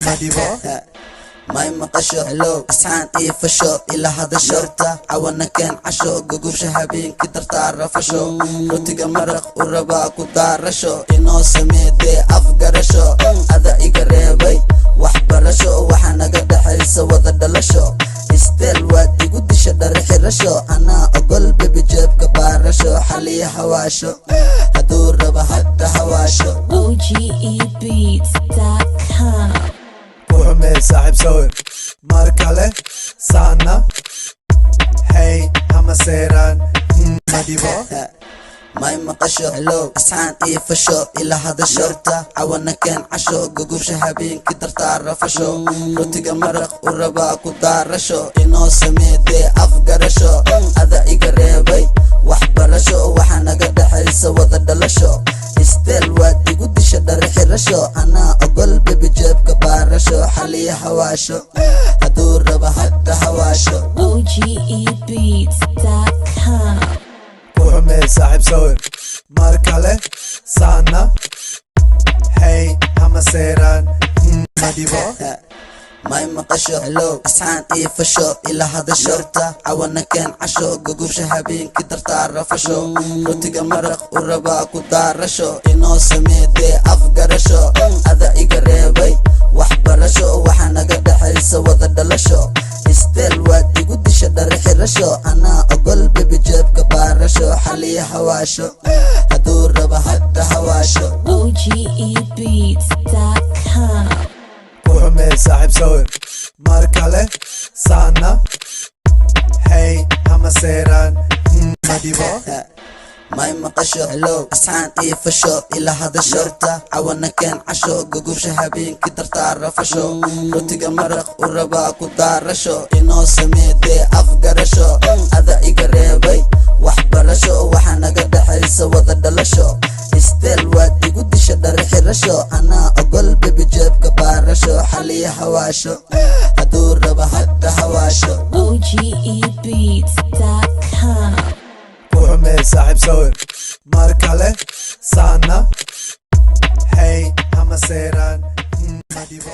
Madibo. May maqasho, hello, asxaan iyo fasho, ila hadasho, cawana keen casho, gogosha habeenkii dartaa rafasho, rootiga maraq u rabaa ku daarasho, inoo samee dee afgarasho. Ada iga reebay waxbarasho, waxaa naga dhexaysa wada dhalasho. Isteel waad igu disha dhar xirasho, anaa ogol baby, jeebka baarasho, xaliya hawaasho, hadduu rabo hadda hawaasho. OGEbeats.com. Ku xumee saaxiib sawir mar kale saana. Hey, hama seeraan. Madibo. May maqasho, hello, asxaan iyo fasho, ila hadasho, cawana keen casho, gogosha habeenkii dartaa rafasho, rootiga maraq u rabaa ku daarasho, inoo samee dee afgarasho. Ada iga reebay waxbarasho, waxaa naga dhexaysa wada dhalasho. Isteel waad igu disha dhar xirasho, anaa ogol baby, jeebka baarasho, xaliya hawaasho, hadduu rabo hadda hawaasho. OGEbeats.com. Ku xumee saaxiib sawir mar kale saana. Hey, hama seeraan. Madibo. May maqasho, hello, asxaan iyo fasho, ila hadasho, cawana keen casho, gogosha habeenkii dartaa rafasho, rootiga maraq u rabaa ku daarasho, inoo samee dee afgarasho. Ada iga reebay waxbarasho, waxaa naga dhexaysa wada dhalasho. Isteel waad igu disha dhar xirasho, anaa ogol baby, jeebka baarasho, xaliya hawaasho, hadduu rabo hadda hawaasho. OGEbeats.com. Ku xumee saaxiib sawir mar kale saana. Hey, hama seeraan. Madibo. May maqasho, hello, asxaan iyo fasho, ila hadasho, cawana keen casho, gogosha habeenkii dartaa rafasho, rootiga maraq u rabaa ku daarasho, inoo samee dee afgarasho. Ada iga reebay waxbarasho, waxaa naga dhexaysa wada dhalasho. Isteel waad igu disha dhar xirasho, anaa ogol baby, jeebka baarasho, xaliya hawaasho, hadduu rabo hadda hawaasho. OGEbeats.com. Ku xumee saaxiib sawir mar kale saana. Hey, hama seeraan. Madibo.